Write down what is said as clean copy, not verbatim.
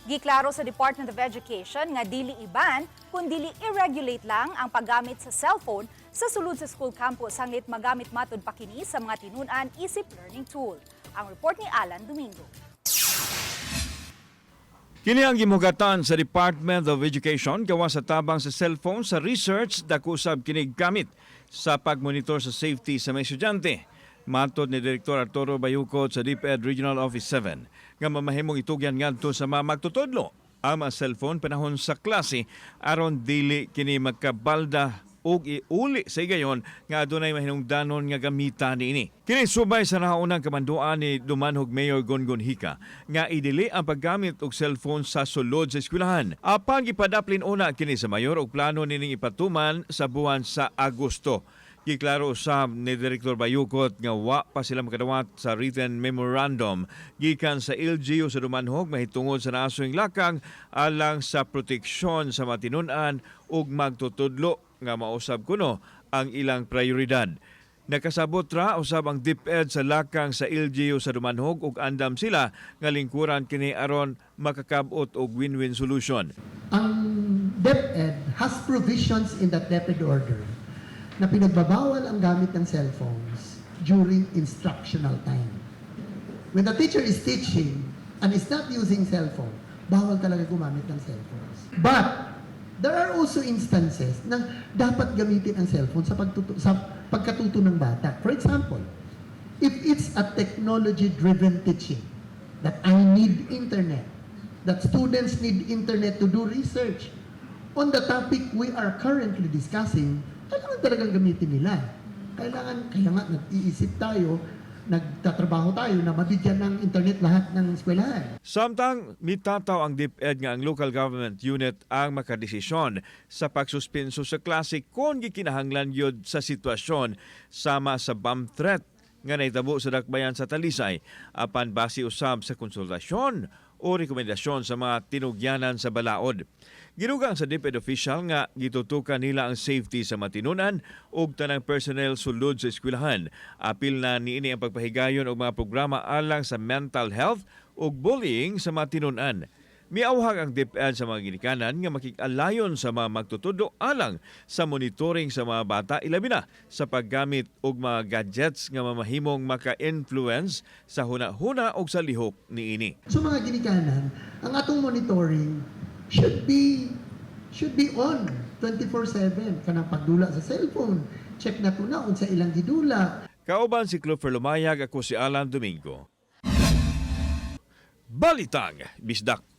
Giklaro sa Department of Education nga dili i-ban kun dili i-regulate lang ang paggamit sa cellphone sa sulod sa school campus hangit magamit matud pa kini sa mga tinun-an isip learning tool. Ang report ni Alan Domingo. Kini ang gimugatan sa Department of Education gawa sa tabang sa cellphone sa research, dako usab kini gamit sa pagmonitor sa safety sa mga estudyante. Matod ni Direktor Arturo Bayukot sa DepEd Regional Office 7 nga mamahimong itugyan ngadto sa mga magtutudlo ang mga cellphone panahon sa klase aron dili kini magkabalda ug iuli sa higayon nga adunay mahinungdanon nga gamita niini. Kini subay sa nahaunang kamanduan ni Dumanhog Mayor Gongon Hika nga idili ang paggamit og cellphone sa sulod sa eskwelahan. Apan gipadaplin una kini sa mayor og plano nining ipatuman sa buwan sa Agosto. Giklaro usab ni Direktor Bayukot nga wa pa sila makadawat sa written memorandum gikan sa LGU sa Dumanhog mahitungod sa naasoyng lakang alang sa proteksyon sa matinun-an ug magtutudlo nga mausab kuno ang ilang prioridad. Nakasabot ra usab ang DepEd sa lakang sa LGU sa Dumanhog ug andam sila nga lingkuran kini aron makakabot og win-win solution. Ang DepEd has provisions in that DepEd order na pinagbabawal ang gamit ng cellphones during instructional time. When the teacher is teaching and is not using cellphone, bawal talaga gumamit ng cellphones. But there are also instances na dapat gamitin ang cellphone sa pagkatuto ng bata. For example, if it's a technology-driven teaching, that I need internet, that students need internet to do research on the topic we are currently discussing, kailangan talagang gamitin nila. Kailangan, kaya nga nag-iisip tayo, nagtatrabaho tayo na mabigyan ng internet lahat ng eskwelahan. Samtang mitataw ang DepEd nga ang local government unit ang makadesisyon sa pagsuspenso sa klase kung gikinahanglan gyud sa sitwasyon, sama sa bomb threat nga nahitabo sa dakbayan sa Talisay, apan base usab sa konsultasyon o rekomendasyon sa mga tinugyanan sa balaod. Gidugang sa DepEd official nga gitutukan nila ang safety sa matinunan ug tanang personnel sulod sa eskwelahan. Apil na niini ang pagpahigayon og mga programa alang sa mental health ug bullying sa matinunan. Miawhag ang DepEd sa mga ginikanan nga makig-alayon sa mga magtutudlo alang sa monitoring sa mga bata, ilabi na sa paggamit og mga gadgets nga mamahimong maka-influence sa huna-huna ug sa lihok niini. So mga ginikanan, ang atong monitoring should be on 24/7, kanang pagdula sa cellphone. Check nato na unsa ilang gidula. Kauban si Clover Lumayag, ako si Alan Domingo. Balitang Bisdak.